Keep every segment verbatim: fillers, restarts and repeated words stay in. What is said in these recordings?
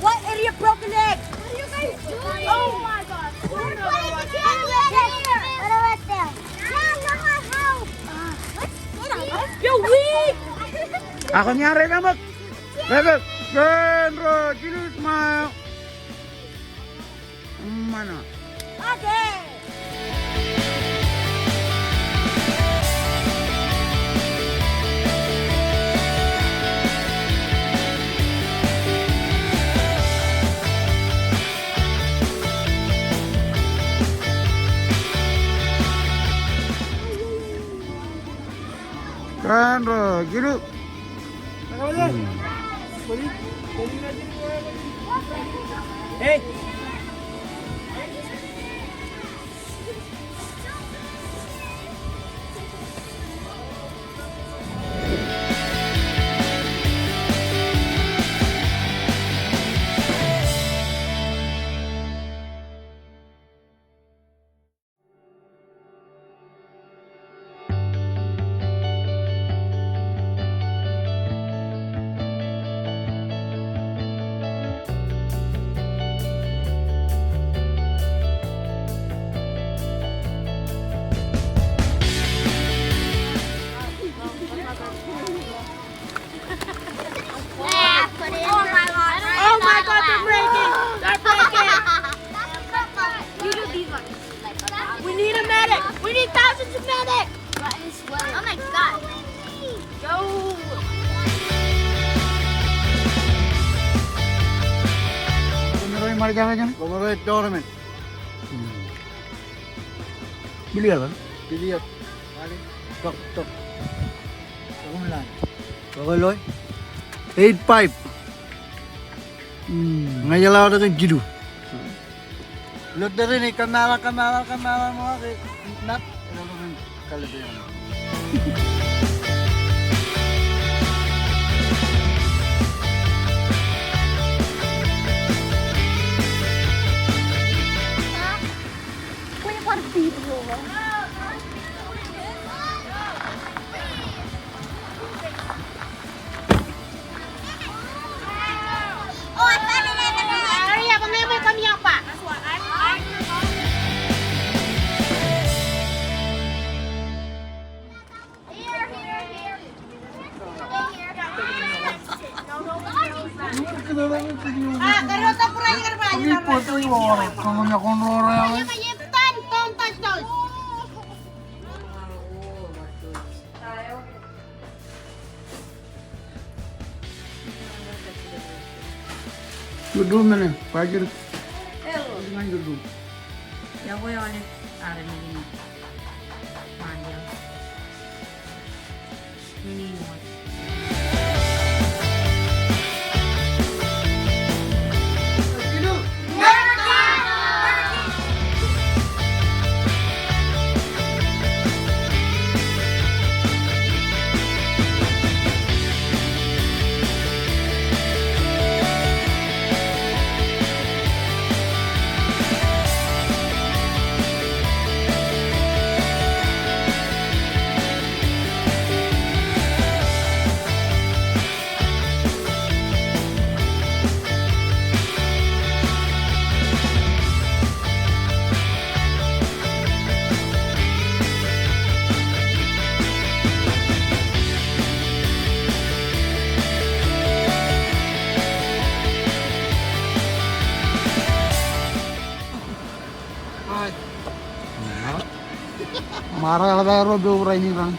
What? And your broken leg. What are you guys doing? Oh my God. We're playing the game. What about that? Yeah, come on, help. You're weak. Ak ña rej kaṃōk. Rej kaṃōk. Kōn ro, jilu ṃae. Ṃae ṇe. Kōn ro, jilu. Oh my God, they're breaking! They're breaking! You do these ones. We need a medic! We need thousands of medics! Oh my God. Yo! Pomeroy tournament. Billiard, ha? Billiard. Tok, tok. Tok, tok. Eight five. Ña ij ḷọk kōn jilu. Lottery ṇe, kōṃṃan, kōṃṃan, kōṃṃan, ṃōk, ṇa. Kōdō men e, bajjek. Ña kōdō. Iọkwe aolep armej in Monreal. Mara eḷap aer ro pok rainin raṇ.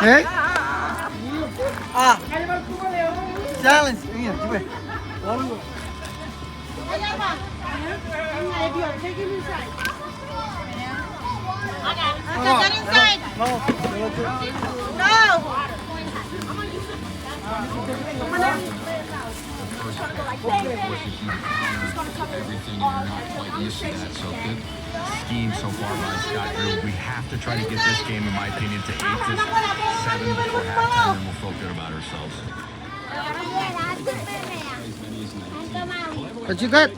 Eh? Ah. Challenge. Iya, coba. Come on. Get inside. No. No. Everything, and you're not quite used to that. So good scheme so far by Scott Drew. We have to try to get this game, in my opinion, to eight to seven before halftime, and we'll feel good about ourselves. What you got?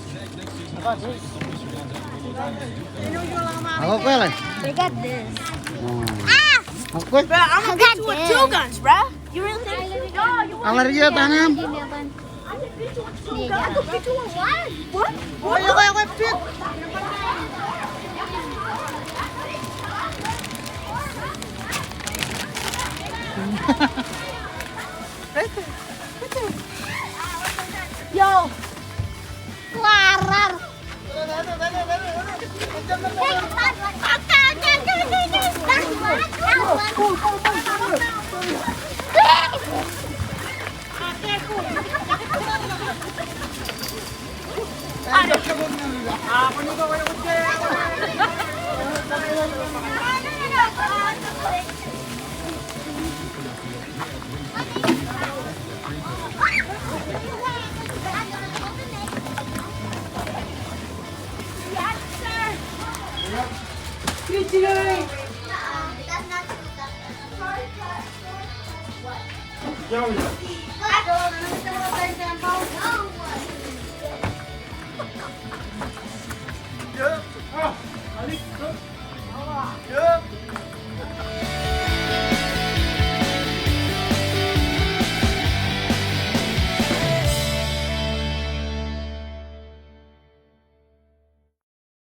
Ako kwale. They got this. Ah! Ako kwale. Bro, I'm gonna beat you with two guns, bro. You really think? No, you want to beat me with two guns? I can beat you with two guns. I can beat you with one. What? What? Right there. Right there. Yo. Klarar.